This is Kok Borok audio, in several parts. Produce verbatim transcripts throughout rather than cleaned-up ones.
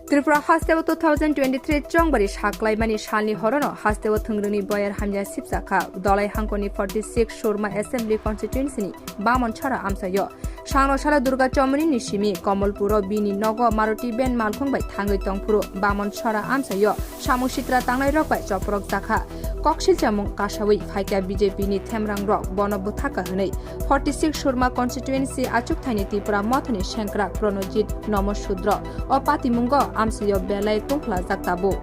Tripura hasteo two thousand twenty-three Chongbari saklaimani salni horono hasteo thwngrwngni boyar hamya sipjakha. Dolai hangkoni forty six Surma Assembly Constituency ni Bamonsara amchaio Sangnosala Durga Chomoni ni simi Komolpuro bini nogo Maruti ben malkhung bai thangwi tongphuru Bamonsara amchaio samung sitra tangnai rok bai choprok jakha. Koksil chamung kasawi phaikha B J P ni themrang rok bono bwthaka hwnwi forty six Surma constituency achuk thaini Tipra mothani sengkrak Pranojit Nomo Sudro o patimungo amchaio belai tungkhlajak tabuk.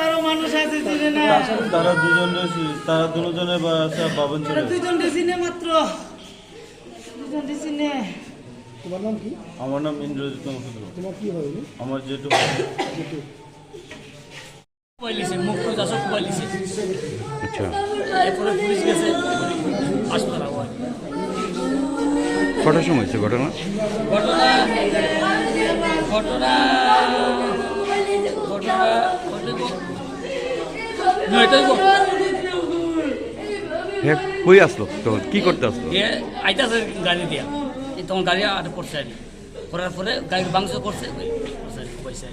আরো মানুষ আছে চিনে না। তা-, তারা দুজন রয়েছে, তারা দুজনের বা-, সব বাবন ছিল। তারা দুইজনকে চিনে মাত্র। দুইজনকে চিনে। তোমার নাম কি? আমার নাম ইন্দ্রজিৎ নমসূত্র। তোমার কি হয় উনি? আমার জেঠু। জেঠু। কোবাই লিছে, মুখ টুক আছে কোবাই লিছে। আচ্ছা। এরপরে পুলিশ গেছে, হাসপাতাল আবার। কটার সময় হয়েছে ঘটনা? ঘটনা, ঘটনা, ঘটনা, ঘটনা নয়টায় ঘটনা। হে কই আসলো তখন? কি করতে আসলো? এ আইতাছে গাড়ি দিয়া। এই তখন গাড়ি আটক করছে আর কি। করার পরে গাড়ি ভাঙচুর করছে, ওই করছে, কোবাইছে।